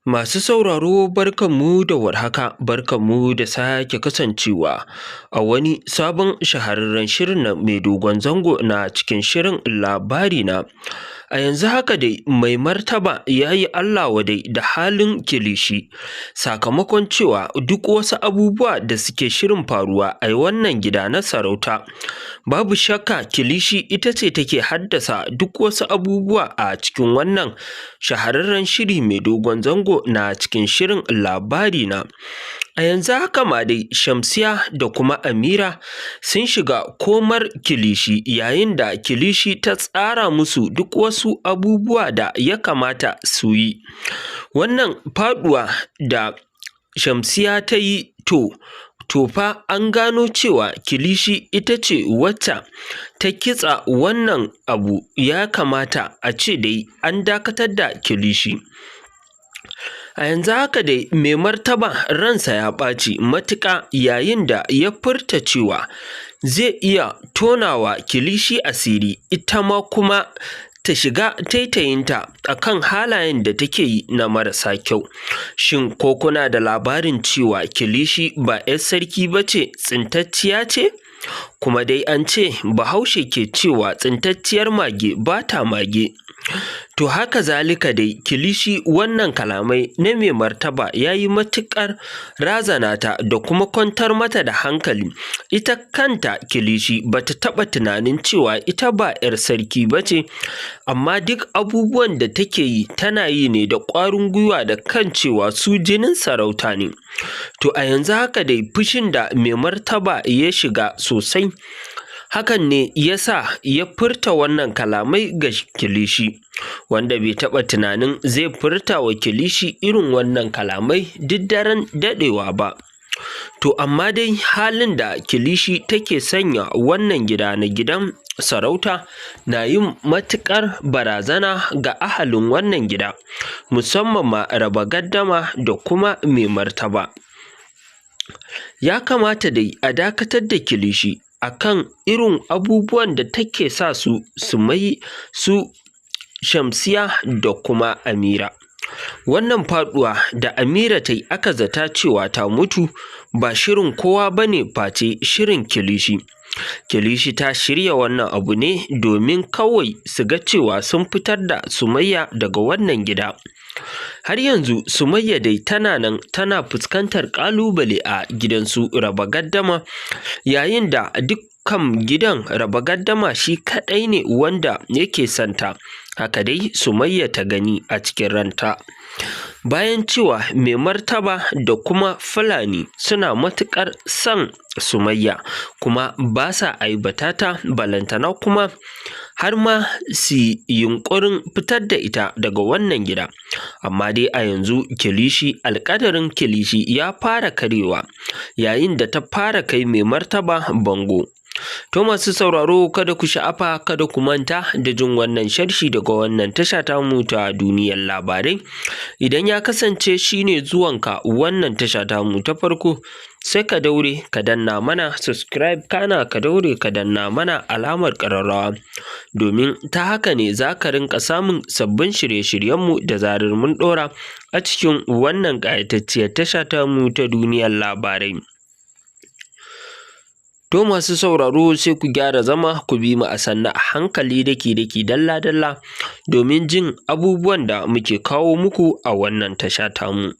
Masu sauraro barkanmu da warhaka, barkanmu da sake kasancewa a wani sabon shahararren shirin nan mai dogon zango na cikin shirin labarina. A yanzu haka dai mai martaba ya yi Allah wadai da halin kilishi sakamakon cewa duk wasu abubuwa da suke shirin faruwa a wannan gida na sarauta. Babu shakka kilishi ita ce take haddasa duk wasu abubuwa a cikin wannan shahararren shiri mai dogon zango na cikin shirin labarina. A yanzu haka ma dai Shamsiya da kuma Amira sun shiga komar kilishi yayin da kilishi ta tsara musu duk wasu abubuwa da ya kamata su yi. Wannan faɗuwa da Shamsiya ta yi to fa an gano cewa kilishi ita ce wacce ta kitsa wannan abu, ya kamata a ce dai an dakatar da kilishi. A yanzu haka dai mai martaba ransa ya ɓaci matuƙa yayin da ya furta cewa zai iya tona wa kilishi asiri, ita ma kuma ta shiga taitayinta a kan halayen da take yi na marasa kyau. Shin ko kuna da labarin cewa kilishi ba ‘yar sarki ba ce, tsintacciya ce? Kuma dai an ce Bahaushe ke cewa tsintacciyar mage ba ta mage. To haka zalika dai kilishi wannan kalamai na mai martaba ya yi matuƙar razana ta da kuma kwantar mata da hankali. Ita kanta kilishi ba ta taɓa tunanin cewa ita ba ‘yar sarki ba ce, amma duk abubuwan da take yi tana yi ne da ƙwarin gwiwa da kan cewa su jinin sarauta ne. To a yanzu haka dai fushin da mai martaba ya shiga sosai, hakan ne ya sa ya furta wannan kalamai ga kilishi, wanda bai taɓa tunanin zai furta wa kilishi irin wannan kalamai duk daren daɗewa ba. To amma dai halin da kilishi take sanya wannan gida na gidan sarauta na yin matuƙar barazana ga ahalin wannan gida, musamman ma raba gaddama da kuma mai martaba. Ya kamata dai a dakatar da kilishi a kan irin abubuwan da take sa su su mai su Shamsiya da kuma Amira. Wannan faɗuwa da Amira ta yi aka zata cewa ta mutu ba shirin kowa ba ne face shirin kilishi. Kilishi ta shirya wannan abu ne domin kawai su ga cewa sun fitar da Sumayya daga wannan gida. Har yanzu Sumayya dai tana nan tana fuskantar ƙalubale a gidansu raba gaddama, yayin da dukkan gidan raba gaddama shi kaɗai ne wanda yake son ta. Haka dai Sumayya ta gani a cikin ranta. Bayan cewa mai martaba da kuma Fulani suna matuƙar son Sumayya kuma ba sa aibata ta, balantana kuma har ma su yi yunƙurin fitar da ita daga wannan gida. Amma dai a yanzu kilishi alƙadarin kilishi ya fara karyewa yayin da ta fara kai mai martaba bango. To masu sauraro kada ku sha'afa, kada ku manta da jin wannan sharhi daga wannan tasha tamu ta duniyar labarai. Idan ya kasance shi ne zuwanka wannan tasha tamu ta farko, sai ka daure ka danna mana subscribe, kana ka daure ka danna mana alamar ƙararrawa, domin ta haka ne za ka rinƙa samun sabbin shirye-shiryenmu da zarar mun ɗora a cikin wannan ƙayatacciyar tasha tamu ta duniyar labarai. To masu sauraro sai ku gyara zama ku bi mu a sannu a hankali daki-daki dalla-dalla domin jin abubuwan da muke kawo muku a wannan tasha tamu.